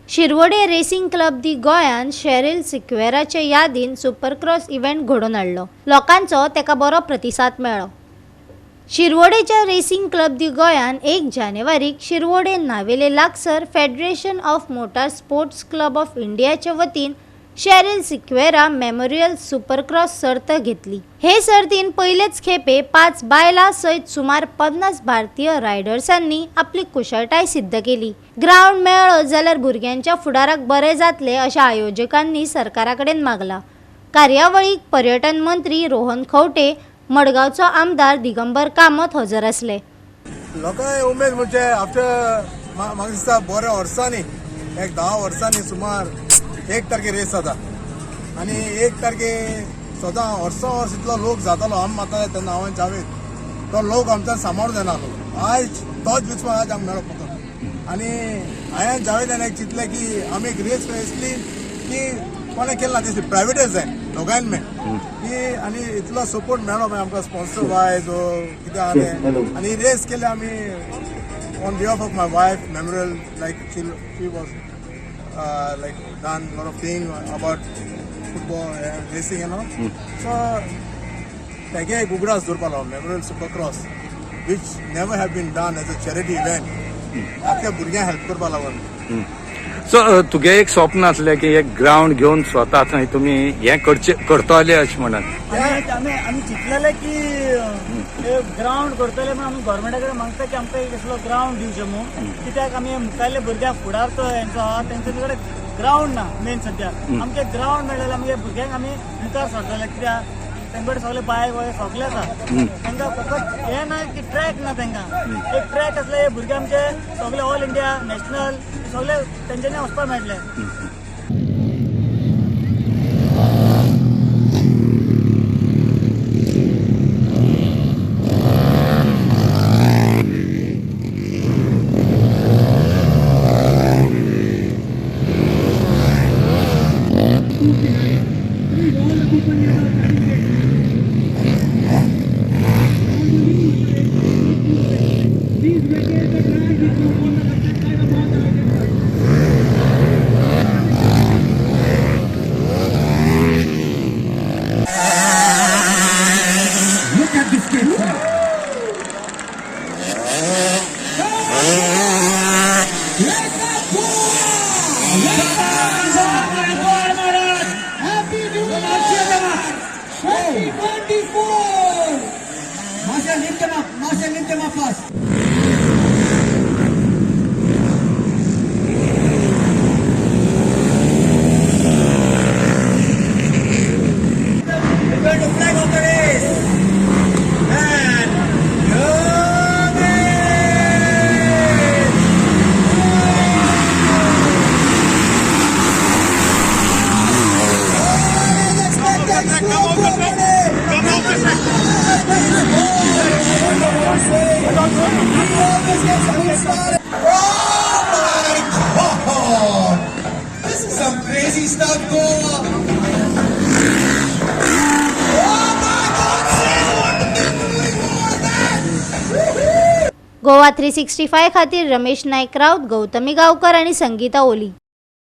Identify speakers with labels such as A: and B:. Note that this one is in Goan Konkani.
A: शिरवडे रेसिंग क्लब दी गोंयान शेरील सिक्वेराचे यादीन सुपरक्रॉस इव्हेंट घडोवन हाडलो. लोकांचो ताका बरो प्रतिसाद मेळ्ळो. शिरवडेच्या रेसिंग क्लब दी गोंयान 1 जानेवारीक Shirwade नावेले लागसर federation of motor sports club of इंडियाच्या वतीन शेरील सिक्वेरा मेमोरियल सुपरक्रॉस सर्त घेतली. हे सर्तीन पयलेच खेपे 5 बायलां सयत सुमार 50 भारतीय रायडर्सांनी आपली कुशळटाय सिद्ध केली. ग्रावंड मेळ्ळो जाल्यार भुरग्यांच्या फुडाराक बरें जातलें अशें आयोजकांनी सरकारा कडेन मागलां. कार्यावळीक पर्यटन मंत्री रोहन खंवटे, मडगांवचो आमदार दिगंबर कामत हजर आसले.
B: लोकांक उमेद म्हणजे आफ्टर म्हाका दिसता बऱ्या वर्सांनी, एक 10 वर्सांनी सुमार 1 तारखे रेस जाता आनी 1 तारखे सदां वर्सां वर्स इतलो लोक जातालो. आमी माता तेन्ना हांवें जावेद तो लोक आमच्यान सांबाळून जायना आसलो. आयज तोच विस्वास आज आमकां मेळ्ळो फकत. आनी हांवें जावेदान एक चिंतलें की आमी एक रेस दिसली की कोणें केलें ना दिसली, प्रायवेटच जाय दोगांयन मेळ की आनी इतलो सपोर्ट मेळ्ळो मागीर आमकां स्पॉन्सर वायज कितें आहा तें. आनी रेस केले आमी on behalf of my wife memorial, like she was like done lot of thing about football racing and all. So तेगे एक उगडास दवरपा लागलो memorial super cross, which never have been done as a charity event, आख्या भुरग्यांक हेल्प करपा लागून.
C: सो तुगे एक स्वप्न आसलें की एक ग्रावंड घेवन स्वता थंय तुमी हें करचे करतले अशें म्हणून.
D: आमी आमी चिंतलेले की ग्रावंड करतले म्हूण. आमी गव्हर्मेंटा कडेन मागता की आमकां एक असलो ग्रावंड दिवचें म्हूण, कित्याक आमी मुखाल्ले भुरग्यांक फुडार तो हेंचो आहा, तेंचे कडेन ग्रावंड ना. मेन सद्या आमचें ग्रावंड मेळ्ळें आमगे भुरग्यांक आमी मुखार सरतले, कित्याक तेंचे कडेन सगळे बायक वगैरे सगळे आसा, तांकां फकत हें ना की ट्रॅक ना. तांकां एक ट्रॅक आसले हे भुरगे आमचे सगळे ऑल इंडिया नॅशनल सगळे तेंच्यांनी वचपाक मेळटले.
E: Please vacate the track if you want the left hand side of on the right hand side. Look at this kid. Happy New Year! 2024! Marshal, lift them up. Marshal, lift them up first. We're going to flag off the race. And go! Oh my God! This is some crazy stuff, Goa. Oh my God! Say what the was that?
A: Goa 365 खातीर रमेश नायक राऊत, गौतमी गावकर आणि संगीता ओली.